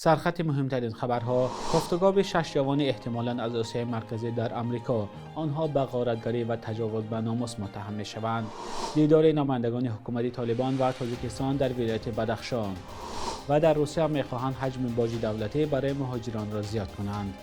Сархати муҳимтарин хабарҳо: кофтукови шаш ҷавони эҳтимолан аз Осиёи Марказӣ дар Амрико. Онҳо ба ғоратгарӣ ва таҷовуз ба номус муттаҳам мешаванд. Дидори намояндагони ҳукумати Толибон ва Тоҷикистон дар вилояти Бадахшон. Ва дар Русия мехоҳанд ҳаҷми боҷи давлатӣ барои муҳоҷиронро зиёд кунанд.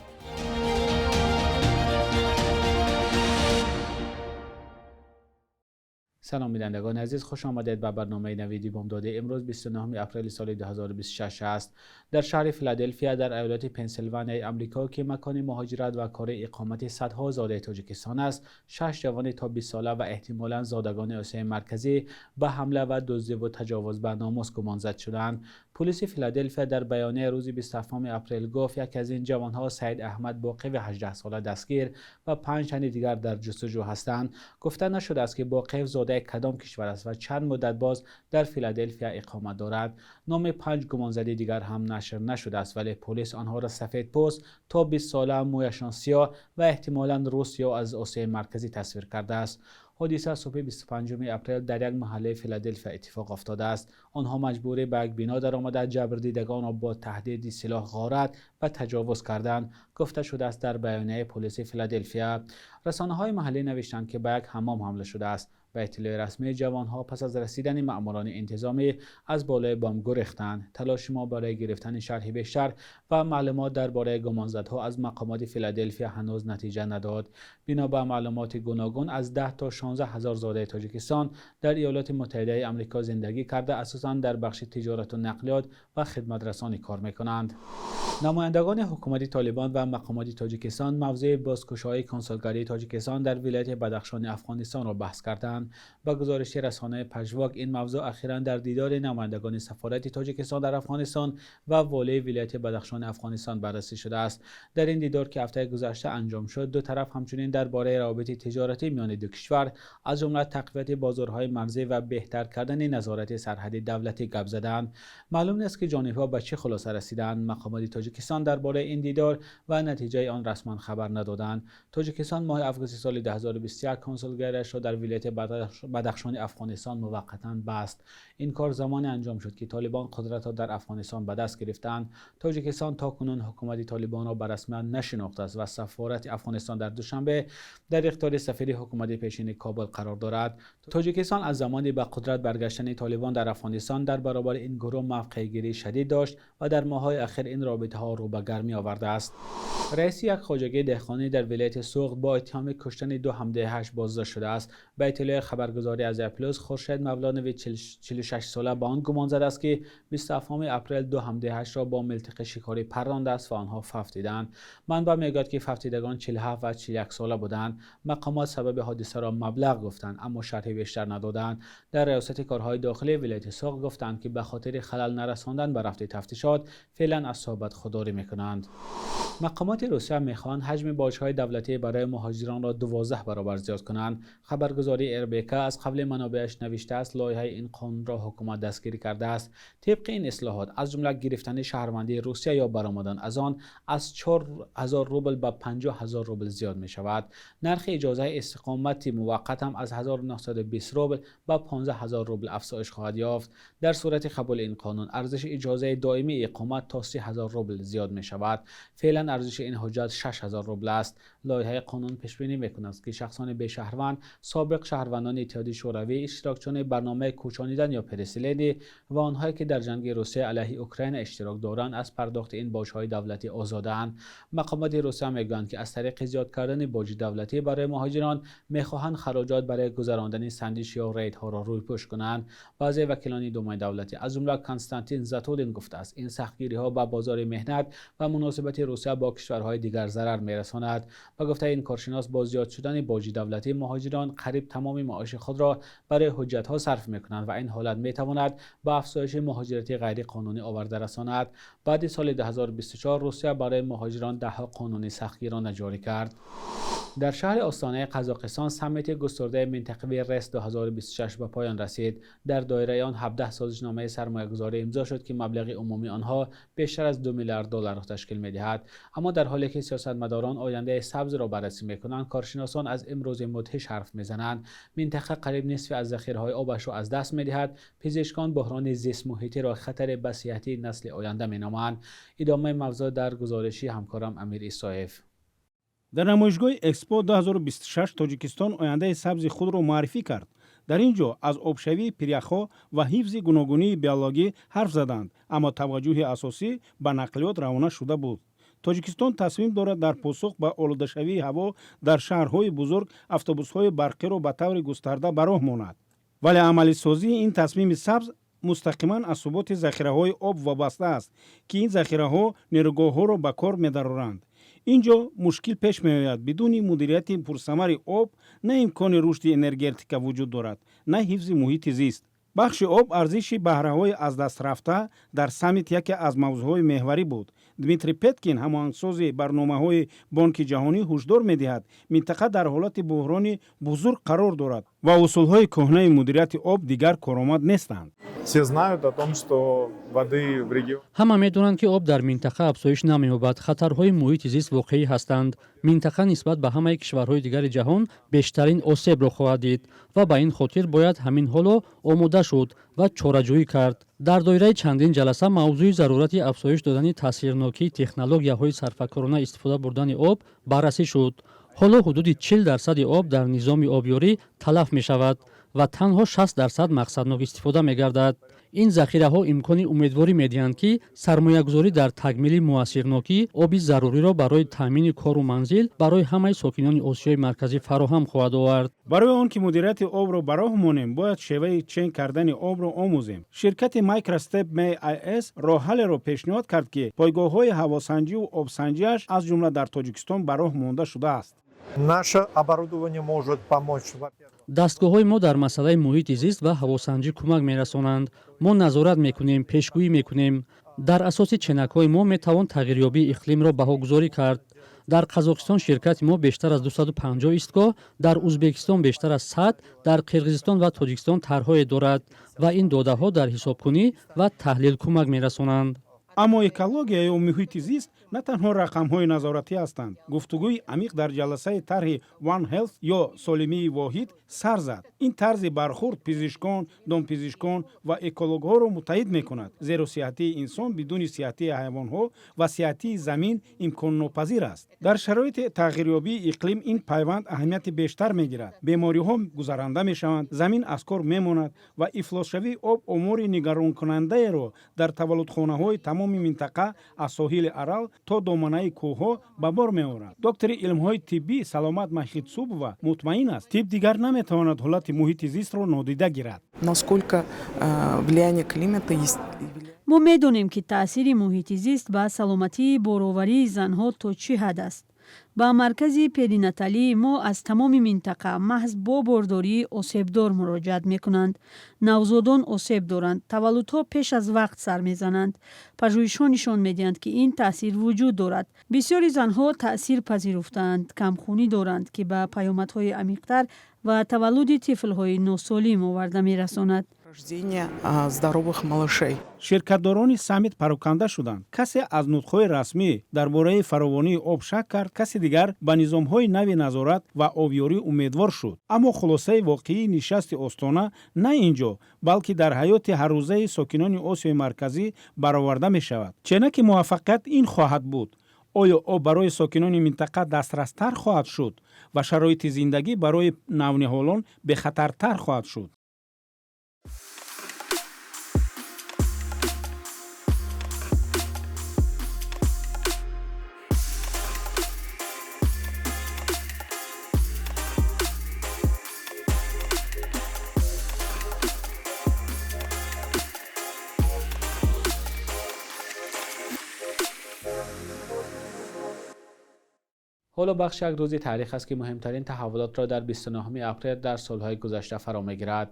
Салом бинандагони азиз, хуш омадед ба барномаи навиди бомдод. Имрӯз 29 апрели соли 2026 аст. Дар шаҳри Филаделфия дар иёлати Пенсилванияи Амрико, ки макони муҳоҷират ва кори иқомати садҳо зодаи Тоҷикистон аст, шаш ҷавони то 20 сола ва эҳтимолан зодагони Осиёи Марказӣ ба ҳамла ва дуздӣ ва таҷовуз ба номус гумонзад шуданд. Полиси Филаделфия дар баёнияи рӯзи 27 апрел гуфт, яке аз ин ҷавонҳо Саид Аҳмад Боқиев 18 сола дастгир ва 5 тани дигар дар ҷустуҷӯ ҳастанд. Гуфта нашудааст, ки Боқиев зодаи кадом кишвар аст ва чанд муддат боз дар Филаделфия иқомат дорад. Номи 5 гумонзади дигар ҳам нашр нашудааст, вале полис онҳоро сафедпӯст то 20 сола, мӯяшон сиёҳ ва эҳтимолан рус ё аз Осиёи Марказӣ тасвир кардааст. Ҳодиса субҳи 25 апрел дар як маҳаллаи Филаделфия иттифоқ афтодааст. Онҳо маҷбурӣ ба як бино даромада, ҷабрдидагонро бо таҳдиди силоҳ ғорат ва таҷовуз карданд, гуфта шудааст дар баёнияи полиси Филаделфия. Расонаҳои маҳаллӣ навиштанд, ки ба як ҳаммом ҳамла шудааст. Ба иттилои расмӣ, ҷавонҳо пас аз расидани маъмурони интизомӣ аз болои бом гурехтанд. Талоши мо барои гирифтани шарҳи бештар ва маълумот дар бораи гумонзадҳо аз мақомоти Филаделфия ҳанӯз натиҷа надод. Бино ба маълумоти гуногун, аз 10 то 16 ҳазор зодаи Тоҷикистон дар Иёлоти Муттаҳидаи Амрико зиндагӣ карда, асосан дар бахши тиҷорату нақлиёт ва хидматрасонӣ кор мекунанд. Намояндагони ҳукумати Толибон ва мақомоти Тоҷикистон мавзӯи бозкушоии консулгарии Тоҷикистон дар вилояти Бадахшони Афғонистонро баҳс карданд. Ба гузориши расонаи Пажвок, ин мавзӯъ ахиран дар дидори намояндагони сафорати Тоҷикистон дар Афғонистон ва волии вилояти Бадахшони Афғонистон баррасӣ шудааст. Дар ин дидор, ки ҳафтаи гузашта анҷом шуд, ду тараф ҳамчунин дар бораи равобити тиҷоратӣ миёни ду кишвар, аз ҷумла тақвияти бозорҳои марзӣ ва беҳтар кардани назорати сарҳади давлатӣ гап заданд. Маълум нест, ки ҷонибҳо ба чӣ хулоса расиданд. Мақомоти Тоҷикистон дар бораи ин дидор ва натиҷаи он расман хабар надоданд. Тоҷикистон моҳи августи соли 2021 консулгариашро дар вилояти Бадахшони Афғонистон муваққатан баст. Ин кор замоне анҷом шуд, ки Толибон қудратро дар Афғонистон ба даст гирифтаанд. Тоҷикистон то кунун ҳукумати Толибонро ба расмият нашинохтааст ва сафорати Афғонистон дар Душанбе дар ихтиёри сафири ҳукумати пешини Кобул қарор дорад. Тоҷикистон аз замони ба қудрат баргаштани Толибон дар Афғонистон дар баробари ин гурӯҳ мавқеъгирии шадид дошт ва дар моҳҳои ахир ин робитаҳо рӯ ба гармӣ овардааст. Раиси як хоҷагии деҳқонӣ дар вилояти Суғд бо иттиҳоми куштани ду ҳамдеҳаш боздошт шудааст. Ба иттилои хабаргузории Азия Плюс, Хуршед Мавлонови 46 сола ба он гумон задааст, ки 27 апрел ду ҳамдеҳашро бо милтиқи шикорӣ паррондааст ва онҳо фавтиданд. Манбаъ мегӯяд, ки фавтидагон 47 ва 41 сола буданд. Мақомот сабаби ҳодисаро маблағ гуфтанд, аммо шарҳи бештар надоданд. Дар раёсати корҳои дохилии вилояти Суғд гуфтанд, ки ба хотири халал нарасондан ба рафти тафтишот феълан аз суҳбат худдорӣ мекунанд. Мақомоти Русия мехоҳанд ҳаҷми боҷҳои давлатӣ барои муҳоҷиронро 12 баробар зиёд кунанд. Хабаргузории РБК аз қавли манобеаш навиштааст, лоиҳаи ин қонунро ҳукумат дастгирӣ кардааст. Тибқи ин ислоҳот, аз ҷумла гирифтани шаҳрвандии Русия ё баромадан аз он аз 4000 рубл ба 50 000 рубл зиёд мешавад. Нархи иҷозаи истиқомати муваққат ҳам аз 1920 рубл ба 15 000 рубл афзоиш хоҳад ёфт. Дар сурати қабули ин қонун, арзиши иҷозаи доимии иқомат то 30 000 рубл зиёд мешавад. Феълан арзиши ин ҳуҷҷат 6000 рубл аст. Лоиҳаи қонун пешбинӣ мекунад, ки шахсони бешаҳрванд, собиқ шаҳрвандони Иттиҳоди Шӯравӣ, иштирокчиёни барномаи кӯчонидан ё переселение ва онҳое, ки дар ҷанги Русия алайҳи Украина иштирок доранд, аз пардохти ин боҷҳои давлатӣ озодаанд. Мақомоти Русия мегӯянд, ки аз тариқи зиёд кардани боҷи давлатӣ барои муҳоҷирон мехоҳанд хароҷот барои гузарондани санҷиш ё рейдҳоро рӯйпӯш кунанд. Баъзе вакилони Думаи давлатӣ, аз ҷумла Константин Затулин, гуфтааст, ин сахтгириҳо ба бозори меҳнат ва муносибати Русия бо кишварҳои дигар зарар мерасонад. Ба гуфтаи ин коршинос, бо зиёд шудани боҷи давлатӣ муҳоҷирон қариб тамоми маоши худро барои ҳуҷҷатҳо сарф мекунанд ва ин ҳолат метавонад ба афзоиши муҳоҷирати ғайриқонунӣ оварда расонад. Баъди соли 2024 Русия барои муҳоҷирон даҳҳо қонуни сахтгирона ҷорӣ кард. Дар шаҳри Остонаи Қазоқистон саммити густурдаи минтақавии РЕС 2026 ба поён расид. Дар доираи он 17 созишномаи сармоягузорӣ имзо шуд, ки маблағи умумии онҳо бештар аз 2 миллиард долларро ташкил медиҳад. Аммо дар ҳоле ки сиёсатмадорон ояндаи сабзро баррасӣ мекунанд, коршиносон аз имрӯзи мудҳиш ҳарф мезананд. Минтақа қариб нисфи аз захираҳои обашро аз даст медиҳад. Пизишкон буҳрони зистмуҳитиро хатаре ба сиҳатии насли оянда меноманд. Идомаи мавзӯъ дар гузориши ҳамкорам Амир Исоев. Дар намоишгоҳи Экспо 2026 Тоҷикистон ояндаи сабзи худро муаррифӣ кард. Дар ин ҷо аз обшавии пиряхҳо ва ҳифзи гуногунии биологӣ ҳарф заданд, аммо таваҷҷӯҳи асосӣ ба нақлиёт равона шуда буд. Тоҷикистон тасмим дорад дар посух ба олудашавии ҳаво дар шаҳрҳои бузург автобусҳои барқиро ба таври густарда ба роҳ монад. Вале амалисозии ин тасмими сабз мустақиман аз суботи захираҳои об вобаста аст, ки ин захираҳо нерӯгоҳҳоро ба кор медароранд. Ин ҷо мушкил пеш меояд: бидуни мудирияти пурсамари об на имкони рушди энергетика вуҷуд дорад, на ҳифзи муҳити зист. Бахши об, арзиши баҳраҳои аз даст рафта дар саммит яке аз мавзӯъҳои меҳварӣ буд. Дмитрий Петкин, ҳамоҳангсози барномаҳои Бонки Ҷаҳонӣ, ҳушдор медиҳад: минтақа дар ҳолати буҳрони бузург қарор дорад ва усулҳои кӯҳнаи мудирияти об дигар коромад нестанд. Все знают о том, что воды в регионе Ҳама медонанд, ки об дар минтақа афзоиш намеёбад. Хатарҳои муҳити зист воқеӣ ҳастанд. Минтақа нисбат ба ҳамаи кишварҳои дигари ҷаҳон бештарин осебро хоҳад дид ва ба ин хотир бояд ҳамин ҳоло омода шуд ва чораҷӯӣ кард. Дар доираи чандин ҷаласа мавзӯи зарурати афзоиш додани таъсирнокии технологияҳои сарфакорона истифода бурдани об баррасӣ шуд. Ҳоло ҳудуди 40 дарсади об дар низоми обёрӣ талаф мешавад ва танҳо 60 дарсад мақсаднок истифода мегардад. Ин захираҳо имкони умедворӣ медиҳанд, ки сармоягузорӣ дар такмили муассирнокӣ оби заруриро барои таъмини кору манзил барои ҳамаи сокинони Осиёи Марказӣ фароҳам хоҳад овард. Барои он ки мудирияти обро ба роҳ монем, бояд шеваи чен кардани обро омӯзем. Ширкати Microstep MIS роҳҳаллеро пешниҳод кард, ки пойгоҳҳои ҳавосанҷиву обсанҷиаш аз ҷумла дар Тоҷикистон ба роҳ монда шудааст. Наше оборудование может помочь, во-первых, Дастгоҳҳои мо дар масъалаи муҳити зист ва ҳавосанҷӣ кӯмак мерасонанд. Мо назорат мекунем, пешгӯӣ мекунем. Дар асоси ченакҳои мо метавон тағйирёбии иқлимро баҳогузорӣ кард. Дар Қазоқистон ширкати мо бештар аз 250 истгоҳ, дар Узбекистон бештар аз 100, дар Қирғизистон ва Тоҷикистон тарҳое дорад ва ин додаҳо дар ҳисобкунӣ ва таҳлил кӯмак мерасонанд. Аммо экология ё муҳити зист на танҳо рақамҳои назоратӣ ҳастанд. Гуфтугӯи амиқ дар ҷаласаи тарҳи One Health ё солимии воҳид сар зад. Ин тарзи бархурд пизишкон, домпизишкон ва экологҳоро муттаҳид мекунад, зеро сиҳатии инсон бидуни сиҳатии ҳайвонҳо ва сиҳатии замин имконнопазир аст. Дар шароити тағйирёбии иқлим ин пайванд аҳамияти бештар мегирад. Бемориҳо гузаранда мешаванд, замин аз кор мемонад ва ифлосшавии об омори нигаронкунандаеро дар таваллудхонаҳои тамоми минтақа, аз соҳили Арал то доманаи кӯҳҳо, ба бор меорад. Доктори илмҳои тиббӣ Саломат Махидсубова мутмаин аст: тиб дигар наметавонад ҳолати муҳити зистро нодида гирад. Насколько влияние климата есть. Мо медонем, ки таъсири муҳити зист ба саломатии бороварии занҳо то чӣ ҳад аст. Ба маркази перинаталии мо аз тамоми минтақа маҳз бо бордории осебдор муроҷиат мекунанд. Навзодон осеб доранд, таваллудҳо пеш аз вақт сар мезананд. Пажӯҳишҳо нишон медиҳанд, ки ин таъсир вуҷуд дорад. Бисёри занҳо таъсир пазируфтаанд, камхунӣ доранд, ки ба паёмадҳои амиқтар ва таваллуди тифлҳои носолим оварда мерасонад. Рождение здоровых малышей. Ширкатдорони саммит пароканда шуданд. Касе аз нутқҳои расмӣ дар бораи фаровонии об шак кард, касе дигар ба низомҳои нави назорат ва обёрӣ умедвор шуд. Аммо хулосаи воқеии нишасти Остона на ин ҷо, балки дар ҳаёти ҳаррӯзаи сокинони Осиёи Марказӣ бароварда мешавад. Ченаки муваффақият ин хоҳад буд: оё об барои сокинони минтақа дастрастар хоҳад шуд ва шароити зиндагӣ барои навниҳолон бехатартар хоҳад шуд? Ҳоло бахши як рӯзи таърих аст, ки муҳимтарин таҳаввулотро дар 29 апрел дар солҳои гузашта фаро мегирад.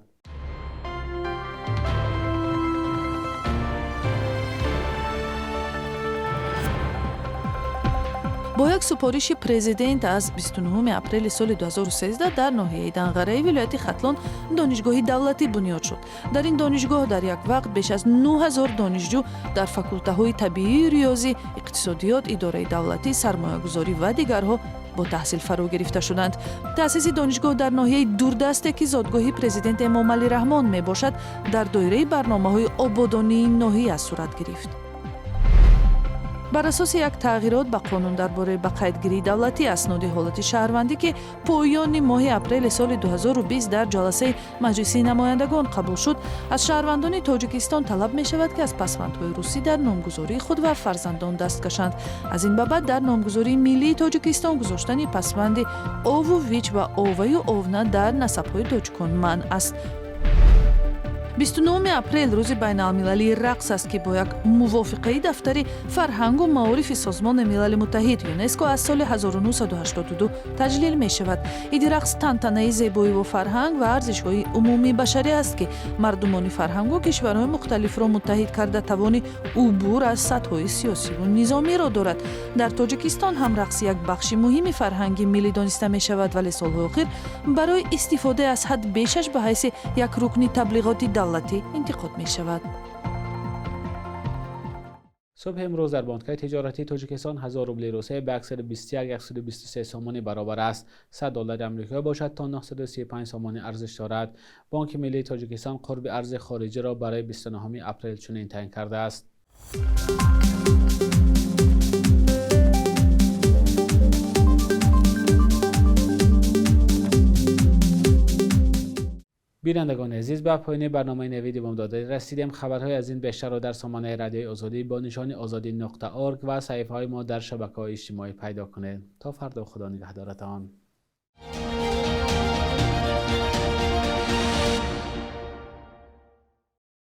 Бо як супориши президент аз 29 апрели соли 2013 дар ноҳияи Данғараи вилояти Хатлон донишгоҳи давлатӣ бунёд шуд. Дар ин донишгоҳ дар як вақт беш аз 9000 донишҷӯ дар факултаҳои табиию риёзӣ, иқтисодиёт, идораи давлатӣ, сармоягузорӣ ва дигарҳо бо таҳсил фаро гирифта шуданд. Таъсиси донишгоҳ дар ноҳияи дурдасте, ки зодгоҳи президент Эмомалӣ Раҳмон мебошад, дар доираи барномаҳои ободонии ноҳия сурат гирифт. Бар асоси як тағйирот ба қонун дар бораи ба қайдгирии давлатии асноди ҳолати шаҳрвандӣ, ки поёни моҳи апрели соли 2020 дар ҷаласаи Маҷлиси намояндагон қабул шуд, аз шаҳрвандони Тоҷикистон талаб мешавад, ки аз пасвандҳои русӣ дар номгузории худ ва фарзандон даст кашанд. Аз ин ба баъд дар номгузории миллии Тоҷикистон гузоштани пасванди ову вич ва оваю овна дар насабҳои тоҷикон манъ аст. 29 апрел рӯзи байналмилалии рақс аст, ки бо як мувофиқаи дафтари фарҳангу маорифи Созмони Милали Муттаҳид ЮНЕСКО аз соли 1982 таҷлил мешавад. Иди рақс тантанаи зебоиву фарҳанг ва арзишҳои умумии башарӣ аст, ки мардумони фарҳангу кишварҳои мухталифро муттаҳид карда, тавони убур аз сатҳҳои сиёсиву низомиро дорад. Дар Тоҷикистон ҳам рақс як бахши муҳими фарҳанги миллӣ дониста мешавад, вале солҳои охир барои истифодаи аз ҳад бешаш ба ҳайси як рукни таблиғоти давлатӣ интиқод мешавад. Субҳи имрӯз дар бонкҳои тиҷоратии Тоҷикистон 1000 рубли Русия ба 121,123 сомонӣ баробар аст. 100 доллари Амрико бошад то 935 сомонӣ арзиш дорад. Бонки миллии Тоҷикистон қурби арзи хориҷиро барои 29 апрел чунин таъин кардааст. Бинандагони азиз, ба поёни барномаи навиди бомдодӣ расидем. Хабарҳои аз ин бештарро дар сомонаи Радиои Озодӣ бо нишони озодӣ.org ва саҳифаҳои мо дар шабакаҳои иҷтимоӣ пайдо кунед. То фардо, Худо нигаҳдоратон.